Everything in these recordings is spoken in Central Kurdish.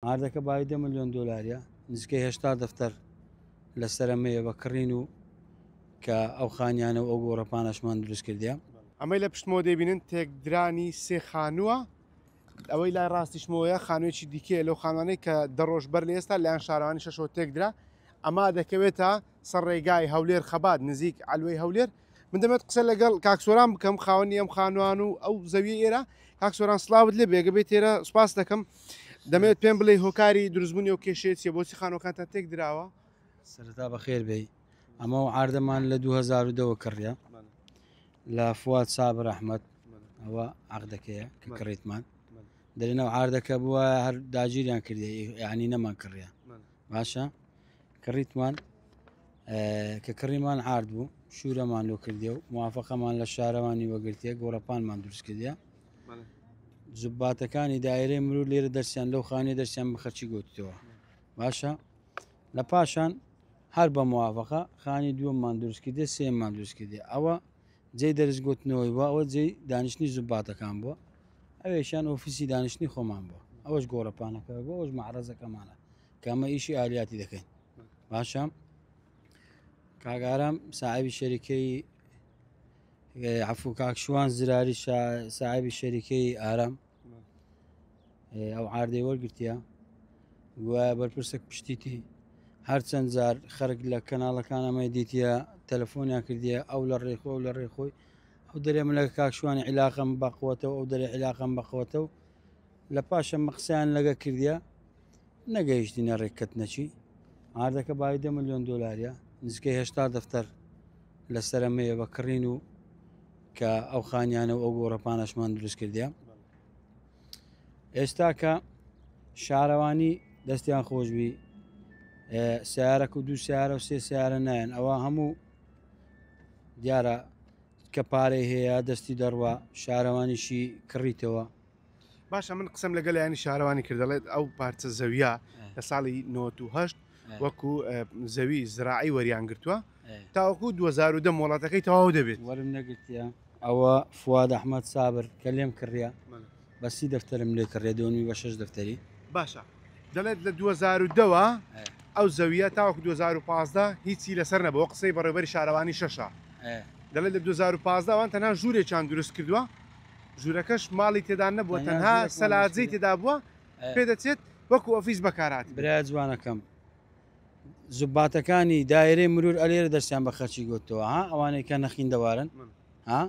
عەردەکە بایی دە ملیۆن دۆلاریە، نزیکەی 80 دەفتەر لەسەر ئەمەیە بە کڕین و کە ئەو خانیانە و ئەو گۆڕەپانەشمان دروست کردیە. ئەمەی لە پشتمەوە دەیبینن تێکدرانی سێ خانووە، ئەوەی لای ڕاستیشمەوەیە خانوویەکی دیکەیە لەو خانوانەی کە دە ڕۆژ بەر لە ئێستا لایەن شارەوانی شەشەوە تێکدرا، ئەمە دەکەوێتە سەر ڕێگای هەولێر خەبات نزیک عەلوەی هەولێر. من دەمێت قسە لەگەڵ کاک سۆران بکەم خاوەنی ئەم خانوان و ئەو زەویە ئێرە. کاک سۆران سڵاوت لێ بێگە بێت ئێرە سوپاس دەکەم. دەمەوێت پێم بڵێ هۆکاری دروستبوونی ئەو کێشەیە چییە، بۆچی خانوەکانتان تێک دراوە؟ سەرەتا بەخێر بێی. ئەمە و عاردەمان لە 2010ەوە کڕیە لە فواد سابر ئەحمەد، ئەوە عەقدەکەیە کە کڕیتمان. دەرێنەوە عاردەکە بووە هەر داگیریان کردی، یعنی نەمان کڕیە. باشە کڕیتمان، کە کڕیمان عارد بوو، شوورەمان لۆ کردیە و موافقەمان لە شارەوانی وەگرتیە، گۆڕەپانمان دروست کردیە. زوباتەکانی دایرەی مرور لێرە دەرسیان لەو خانەی دەرسیان بەخەرچی گوتەوە. باشە لە پاشان هەر بە موافقە خانی دووەممان دروست کردێ، سێمان دروست کردێ. ئەوە جێی دەرس گوتنەوەی بووە، ئەوە جێی دانیشتنی زوباتەکان بووە، ئەوێشیان ئۆفیسی دانیشتنی خۆمان بووە، ئەوەش گۆڕەپانەکە بووە، ئەوەش مەعرەزەکەمانە کە ئەمە ئیشی ئالیاتی دەکەین. باشە کاک ئارام ساحێبی شەریکەی عەفو کاک شوان زراری ساحێبی شەریکەی ئارام ئەو عاردەی وەرگرتیە، گوایە بەرپرسێک پشتیتی. هەرچەند جار خەرک لە کەناڵەکان ئەمەی دیتیە، تەلەفۆنیان کردیە، ئەو لە ڕێخۆ ئەو لە ڕێخۆی ئەو دەرێ من لەگە کاک شوانی عیلاقەم بەقوەتەوە، ئەو دەرێ عیلاقەم بەقوەتەوە. لە پاشە مەقسیان لەگە کردیە، نەگەیشتینە ڕێککەتنەچی. عاردەکە بایی دە ملیۆن دۆلاریە، نزیکەی 80 دەفتەر لەسەر ئەمەیە بە کڕین و کە ئەو خانیانە و ئەو گۆڕەپانەشمان دروست کردیە. ئێستا کە شارەوانی دەستیان خۆشببی سیارەک و دوو سیارە و سێ سیارە نایەن، ئەوە هەموو دیارە کە پارەی هەیە دەستی دەڕوا، شارەوانیشی کڕیتەوە. باشە من قسەم لەگەڵ لایەنی شارەوانی کرد، دەڵێت ئەو پارچە زەویە لە ساڵی 98 وەکو زەوی زراعی وەریان گرتووە تاوەکو 2010 مۆڵەتەکەی تەواو دەبێت. وەرم نەگرتیە، ئەوە فواد ئەحمەد سابر کە لێم کڕیە بە سی دەفتەرم لێ کڕیە، دۆنمی بە شەش دەفتەری. باشە دەڵێت لە 2010ەوە ئەو زەویە تاوەکو 2015 هیچی لەسەر نەبووە، قسەی بەڕێوەبەری شارەوانی شەشە. دەڵێت لە 2015 ئەوان تەنها ژوورێکیان دروست کردووە، ژوورەکەش ماڵی تێدا نەبووە، تەنها سەلاجەی تێدا بووە، پێدەچێت وەکو ئۆفیس بەکارات. برای جوانەکەم زوباتەکانی دایرەی مرور ئەلێرە دەرسیان بە خەرچی گوتەوە، ها ئەوانەی کە نەخیندەوارن، ها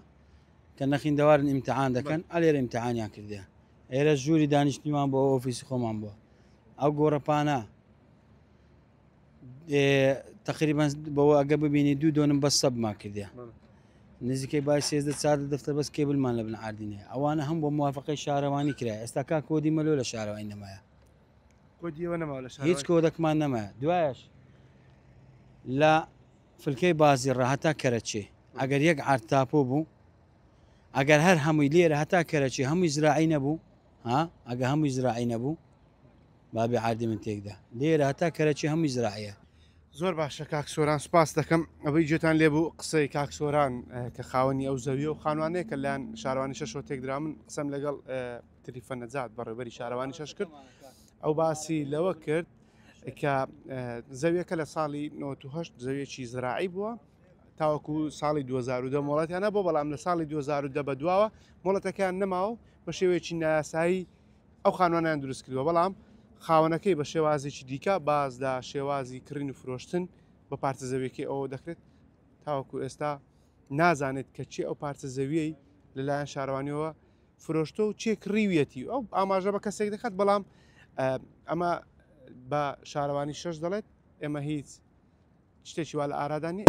کە نەخیندەوارن ئیمتحان دەکەن، ئەلێرە ئیمتحانیان کردیە. ئێرە ژووری دانیشتنیمان بۆ ئۆفیسی خۆمان بووە. ئەو گۆڕەپانە تقریبا بەوە ئەگە ببینی دوو دۆنم بەس سەبمان کردیە، نزیکەی بای 13 چار دەفتەر بەس کێبلمان لە بن عاردینێ. ئەوانە هەم بۆ موافقەی شارەوانی کرا. ئێستا کا کۆدی مەلۆ لە شارەوانی نەمایە، کۆدیەوە نەماوە لە هیچ کۆدەکمان نەمایە. دوایش لە فلکەی بازی ڕە هەتا کەرەچێ ئەگەر یەک عارد تاپۆ بوو، ئەگەر هەر هەمووی لێرە هەتا کەرەچێ هەمووی زراعی نەبوو، ها ئەگە هەمووی زراعی نەبوو بابێ عاردی من تێکدا. لێرە هەتا کەرەچێ هەمووی زراعیە. زۆر باشە کاک سۆران سوپاس دەکەم. ئەوەی گوێتان لێبوو قسەی کاک سۆران کە خاوەنی ئەو زەویە و خانوانەیە کە لایەن شارەوانی شەشەوە تێکدرا. من قسەم لەگەڵ تریفە نەجات بەڕێوەبەری شارەوانی شەش کرد، ئەو باسی لەوە کرد کە زەویەکە لە ساڵی 98 زەویەکی زراعی بووە تاوەکو ساڵی 2010 مۆڵەتیان نەبوو، بەڵام لە ساڵی 2010 بە دواوە مۆڵەتەکەیان نەماوە بە شێوەیەکی نایاسایی ئەو خانوانیان دروست کردووە، بەڵام خاوەنەکەی بە شێوازێکی دیکە باز لە شێوازی کڕین و فرۆشتن بە پارچە زەویەکەی ئەوە دەکرێت. تاوەکو ئێستا نازانێت کە چێ ئەو پارچە زەویەی لەلایەن شارەوانیەوە فرۆشتۆ و چێ کڕیویەتی. ئەو ئاماژە بە کەسێک دەکات، بەڵام ئەمە بە شارەوانی شەش دەڵێت ئێمە هیچ شتێکی وا لە ئارادا نییە.